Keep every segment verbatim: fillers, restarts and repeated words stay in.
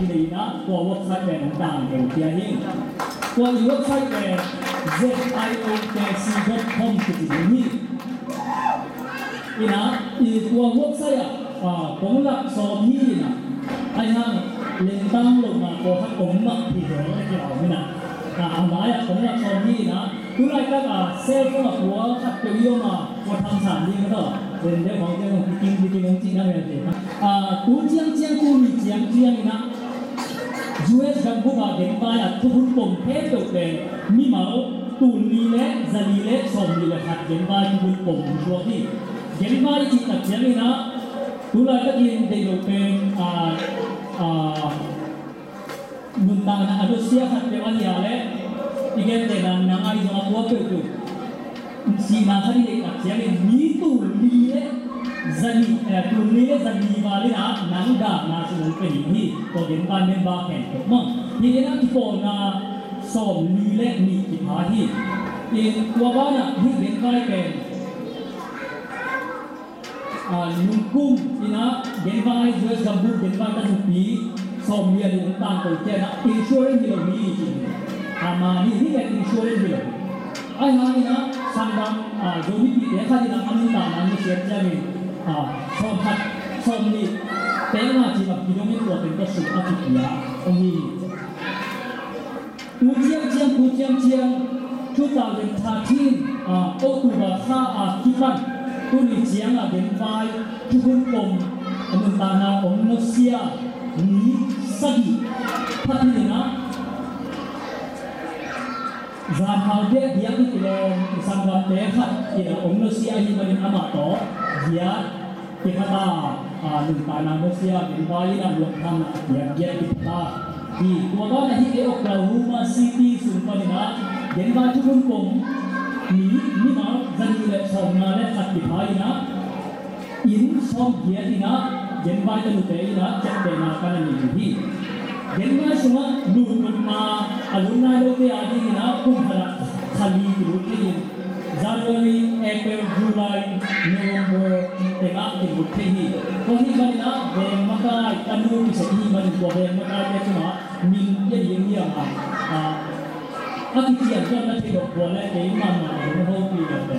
Ina tua website pen hong tang kei hi. Tua i website pen Z I O K C dot com kici hi. Ina i tua website ah, ah, kong lak sawm hi ina. Ai hang lentang lo ma ko ha kong mak hi lo na ki au ina. Ah, a mai ah kong lak sawm hi ina. Tulaitak a cell phone a kua khat peuh i om a, kua tham san ding ka tawh. Len deuh hong deuh hong kiking kiking hong cih na mel ding. A, tu ciangciang tu ni ciangciang ina U S gambuk a genvai a thuhun pom khempeuh pen mimal tul li le za li le sawm li le khat genvai thuhun pom hong suak hi. Genvai i cih tak ciang ina tulaitakin deih lo pen, a, a, nuntakna a nusia khat peuh a hia leh i gente nang nang ai zong a kua peuhpeuh sihna khat i deih tak ciangin mi tul li le za nih, eh, tul li le za nih val in ah nang dahna sung hong pia ding hi. Tua genvai member khempeuh mah hi in ah kipawlna sawm li le nih kipha hi. In tua banah hih genvai pen a, nungkum ina genvai, U S gambuk genvai ta nupi sawm li a ding tangko ciana insurance hi lo hi ci hi. A, mani hi pen insurance hi lo. Ai hang ina sanggam, a, Zomipite khat ina a nuntakna nusiat ciangin, a, sawm khat sawm nih pekna ci bang kidongin tua pen ka sum a kipia om hi hi. Tu ciangciang, tu ciangciang, two thousand thirteen, ah, October kha a kipan, tuni ciang a genvai thuhun pom a nuntakna hong nusia mi sagih pha khin ina, zan hau biakbiak i kilawm i sanggamte khat ina hong nusia ahih manin amah tawh giat kipha ta, a, nuntakna nusia genvai ina luangthanna a piak giat kipha ta hi. Tua banah hih Oklahoma City sung pan ina genvai thuhun pom mi mimal za nih le sawmnga le khat kipha ina inn sawmgiat ina genvai tanute ina ciaptehna ka na nei hi. Genvai sungah lut nopna a lut nai lote a ding ina kum khat ah kha li kilut thei in January, April, July, November tengah kilut thei hi. Tua hih manin ah veng makai tanu kisai hih manin tua veng makaite tungah min pia ding hi a, a kician tuan na thei dok tua le kei mahmah a hong hopih dok le,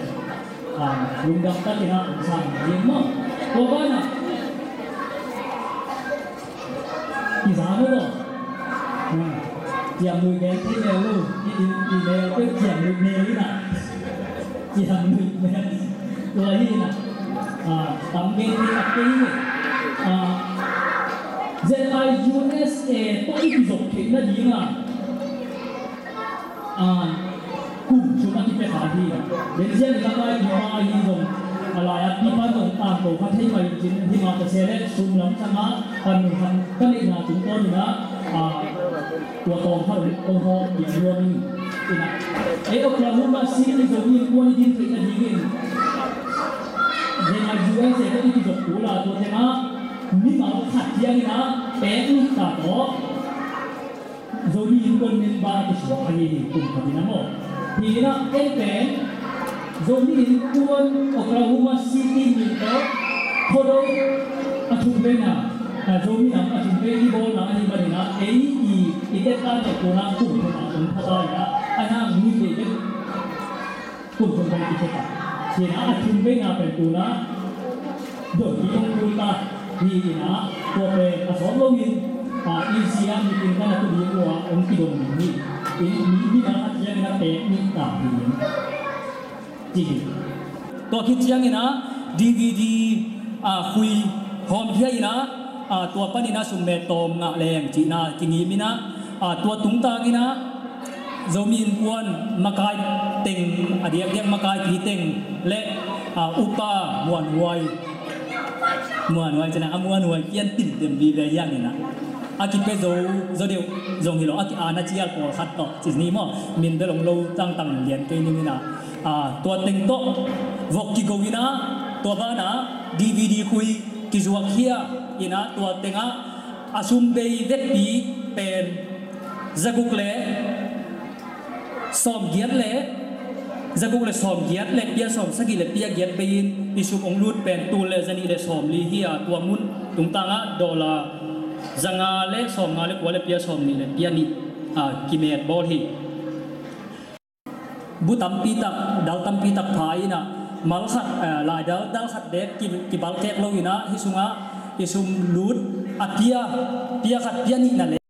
a, lungdam takin ah hong sang ding maw. Tua banah Kizang lo. Ciamnuih gen thei mel lo. I, i, i mel peuh ciamnuih mel hi na. Ciamnuih mel. Tua hi na. A, tam gen thei tak kei hi. A, Z I U S A tawh i kizop theih nading a. A, kum sum a kipia kha hi. Benzia ni ka kai ki pa hi zong a lai a pipa zong tangko kha thei mai cin hi mah ta se le sum lam sanga panmun khat ka neihna tungtawn ina, a, tua tawm khat kong hawh piak nuam in ina. Ei Oklahoma City Zomi Innkuan i din theih nadingin zenga U S A ka i kizop kul a tua tengah mimal khat ciang ina pek nih ta tawh Zomi Innkuan member a kisuak ahi hi kum khat ina maw. Hi ina en pen Zomi Innkuan Oklahoma City min tawh Khuado a thum veina, a, Zomi nam a thum vei i bawlna ahi manin ah ei i, i tetta tawh tuna kum thum a kum khat a ina a nang min vei vei Kum thum pen kikhek a, hi ina a thum veina pen tuna dong kik hong kul ta hi ina, tua pen a sawt loin, a, easy a mitin kan a tu ding uh a hong kidong ding hi. In mi, mi na a ciangin a pek nih ta hi in ci hi. Tua khit ciangin a D V D, a, khui hawm khia ina, a, tua panin a sum met tawm ngah leng cihna kingim ina, a, tua tungtang ina Zomi Innkuan makai teng, a diakdiak makaipi teng le, a, upa Muanhuai, Muanhuai cina a Muanhuai kian timtem vive hiang ina a kipia zo, zo deuh zong hi lo a ki-ana cial pawlkhat tawh ci ni maw, min bel hong lo tangtang lian kei ning ina, a, tua teng tawh vok kigo ina tua bana D V D khui kizuak khia ina tua tengah a sum bei vekpi pen zaguk le sawmgiat le, zaguk le sawmgiat le pia sawmsagih le pia giat bei-in i sum hong lut pen tul le zanih le sawmli hi a, tua mun tungtangah dollar Zanga le sawmnga le kua le pia sawmnih le pia nih, ah, kimet bawl hi. Bu tampi tak, dal tampi tak pha inah, mal khat, eh, laidal dal khat bek ki, kibalkek lo inah, hih sungah i sum lut a pia, pia khat pia nihna le